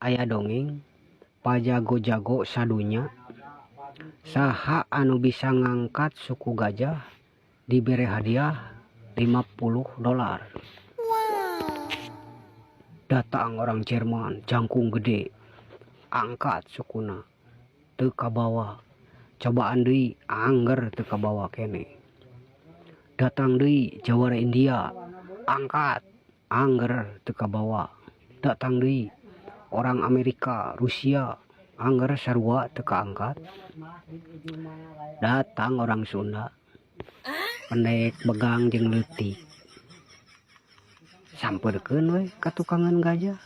Aya dongeng pajago-jago sadunya saha anu bisa ngangkat suku gajah dibere hadiah $50. Datang orang Jerman jangkung gede angkat sukuna teu kabawa cobaan deui angger teu kabawa keneh. Datang deui jawara India angkat angger teu kabawa. Datang deui orang Amerika, Rusia angger sarua teu kaangkat. Datang orang Sunda pendek begang jeung leutik sampeurkeun we ka tukangan gajah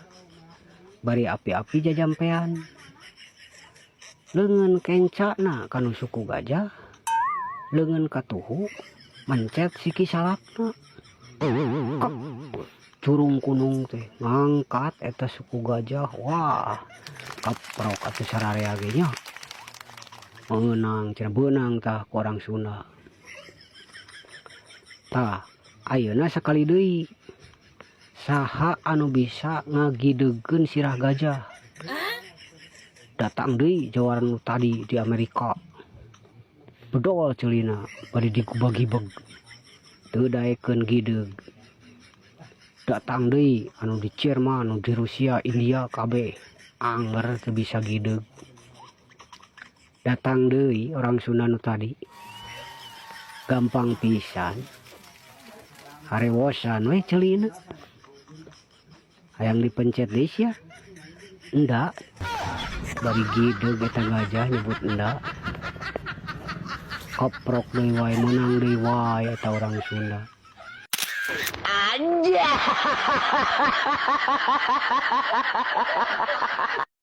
bari api-api jajampean leungeun kencana kanu suku gajah leungeun katuhu mencet siki salakna kek curung kunung teh ngangkat eta suku gajah wah kaprok atuh sararea ge nya meunang cenah beunang tah ku orang Sunda. Tah ayeuna sakali deui saha anu bisa ngagideugkeun sirah gajah datang deui jawara nu tadi di Amerika bedol ceulina bari digubag-gibeg teu daekeun gideug. Datang deui anu di Jerman, anu di Rusia, India kabeh angger teu bisa gideug. Datang deui orang Sunda nu tadi gampang pisan harewosan we ceulina hayang dipencet deui sia enda bari gideug eta gajah nyebut enda koprok deui wae meunang deui wae eta orang Sunda. Anjay.